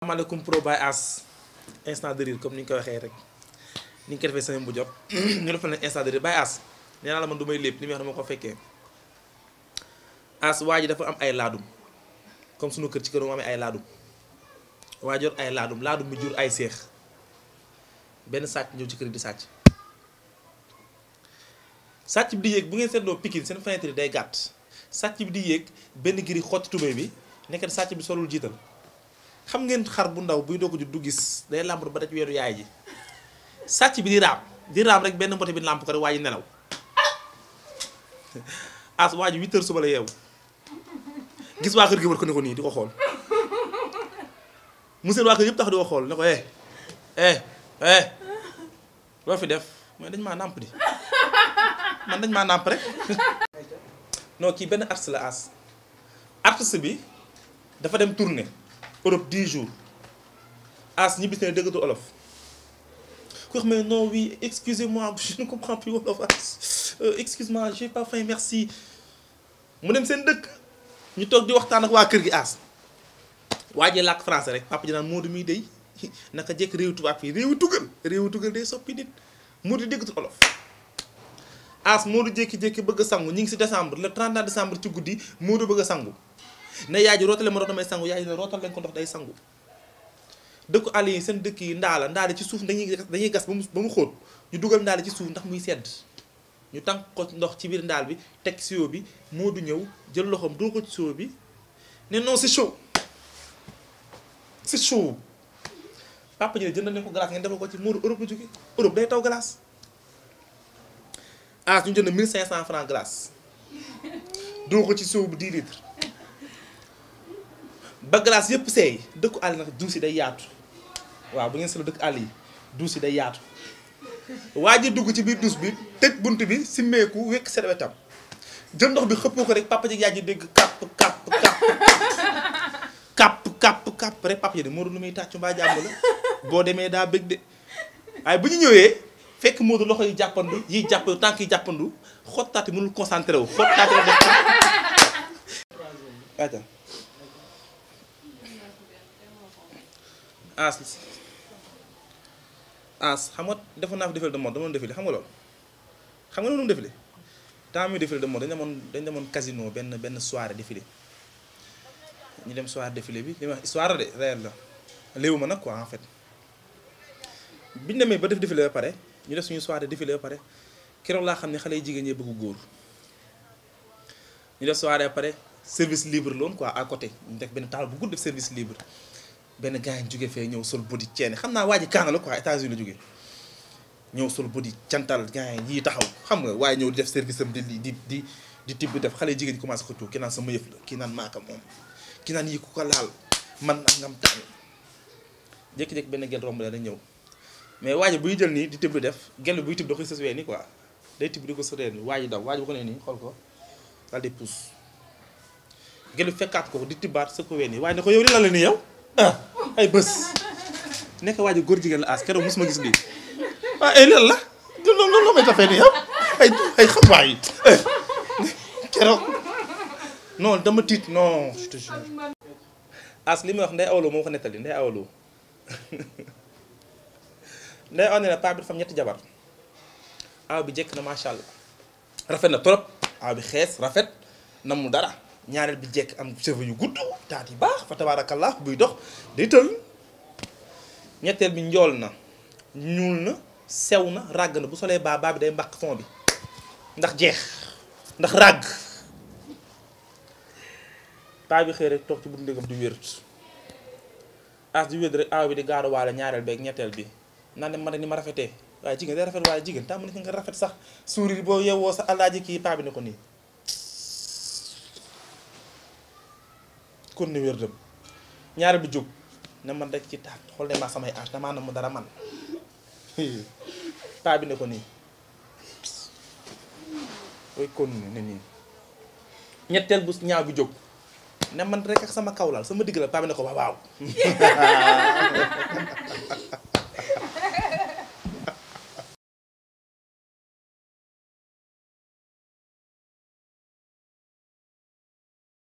asalaamaaleykum pro by as instant de rire comme ni ñu ko waxee rek ni ñu ko defee semaine bu jot ñu defal leen instant de rire by as nee naa la man du may lépp li muy wax dama ko fekkee as waa ji dafa am ay laadum comme sunu kër ci kër mu amee ay laadum waa jor ay laadum bi jur ay seex benn sàcc ñëw ci kër di sàcc bi di yéeg bu ngeen seetloo Pikine seen fenêtre yi day gàtt sàcc bi di yéeg benn giri xotti tubéy bi nekk sàcc bi solul jiital xam ngeen xar bu ndaw buy doog a du gis day làmp ba daj weeru yaay ji sàcc bi di raam rek benn mbote bi làmp ko rek waa ji nelaw as waa ji 8 heures suba la yeewu gis waa kër gi war ko ne ko nii di ko xool mu seen waa kër yëpp tax di ko xool ne ko loo fi def mooy dañ maa nàmp di man dañ maa nàmp rek non kii benn artiste la as artiste bi dafa dem tournée Europe 10 jours as ñibbi ne dëggatu olof ku wax mais non oui excusez-moi je ne comprends plus wolof as excuse-moi j'ai pas faim merci mu dem seen dëkk ñu toog di waxtaan ak waa kër gi as waa ji làkk français rek papa ji naan Modou mii day naka jekk réewu tubaab fii réewu tugal day soppi nit Modou déggatu olof as Modou jékki-jékki bëgg a sangu ñu ngi si décembre le 31 décembre ci guddi Modou bëgg a sangu ne yaay ji rootale ma ndox damay sangu yaay ji ne rootal leen ko ndox day sangu dëkku àll yi seen dëkk yi ndaala ci suuf dañuy gas ba mu xóot ñu dugal ndaala ci suuf ndax muy sedd ñu tànk ko ndox ci biir ndaal bi teg siwo bi Modou ñëw jël loxoom doo ko ci siwo bi ne non c'est chaud papa ji ne jëndal leen ko glace ngeen defal ko ci Modou Europe la jóge Europe day taw glace ñu jënd 1500 francs glace doo ko ci siwo bu 10 litres ba glace yëpp seey dëkku àll nag duus yi day yaatu waaw bu ngeen seetlu dëkk àll yi duus yi day yaatu waa ji dugg ci biir duus bi tëj bunt bi simmeeku wékk seen wetam jël ndox bi xëppoo ko rek papa ji yaay ji dégg kàpp rek papa ji de Modou lu muy tàccu mbaa jàmm la boo demee daa bëgg de waaye bu ñu ñëwee fekk Modou loxo yi jàppandu yiy jàpp tànk yi jàppandu xottaati mënul concentré wu xottaati la def xam nga defoon naa fi défilé de mode dama doon défilé xam nga loolu xam nga noonu défilé temps muy défilé de mode dañ demoon casino benn soirée défilé ñu dem soirée défilé bi li ma wax soirée de réel la léewu ma nag quoi en fait biñu demee ba def défilé ba pare ñu def suñu soirée défilé ba pare keroog laa xam ne xale yi jigéen ñee bëgg góor ñu def soirée ba pare service libre loon quoi à côté ñu def benn taal bu gudd def service libre benn gars yi jóge fee ñëw sol body ceene xam naa waa ji kaana la quoi États-Unis la jóge ñëw sol body cantal gars yi taxaw xam nga waaye ñëw di def service am di tibb def xale jigéen ñi commencé xëccoo kii naan sama yëf la kii naan maaka moom kii naan yi ku ko laal man na ngam tàng jékki-jékki benn gel romb la da ñëw mais waa ji buy jël nii di tibb def gel buy tibb da koy sës wee nii quoi day tibb di ko sëree nii waa ji daw waa ji bu ko nee nii xool ko daal di pousse gel bi fekkaat ko di tibbaat sa ko wee nii waaye ne ko yow li la la nii yow ay bés nekk waa ji góor jigéen la as keroog mosuma gis lii ay lan la loolu may tafee nii yow ay xam waa yi keroog non dama tiit non je te jure as li may wax nday awloo moo ko nettali nday awloo nday aw ne na paa bi dafa am 2 jabar aw bi jekk na macha allah rafet na trop aw bi xees rafet na mu dara ñaareel bi jekk am cheveux yu gudd taat yi baax fa tabaarakallah buy dox day tël ñetteel bi njool na ñuul na sew na ràgg na bu solee baa bi day mbàq fond bi ndax jeex ndax ràgg paa bi xëy rek toog ci buntu ndégam di wér as di wér rek aaw bi di gaaru waale ñaareel beeg ñetteel bi naan ne man ni ma rafetee waaye jigéen day rafet waaye jigéen tàmm na nga rafet sax sourire boo yewwoo sa alaaji kii paa bi ne ko nii kon ne wér dem ñaareel bi jóg ne man rek ci taat xool ne maa samay âge damaa na mu dara man paa bi ne ko nii koy kon ne nii ñetteel bu ñaaw bi jóg ne man rek ak sama kawlal sama digg la paa bi ne ko waaw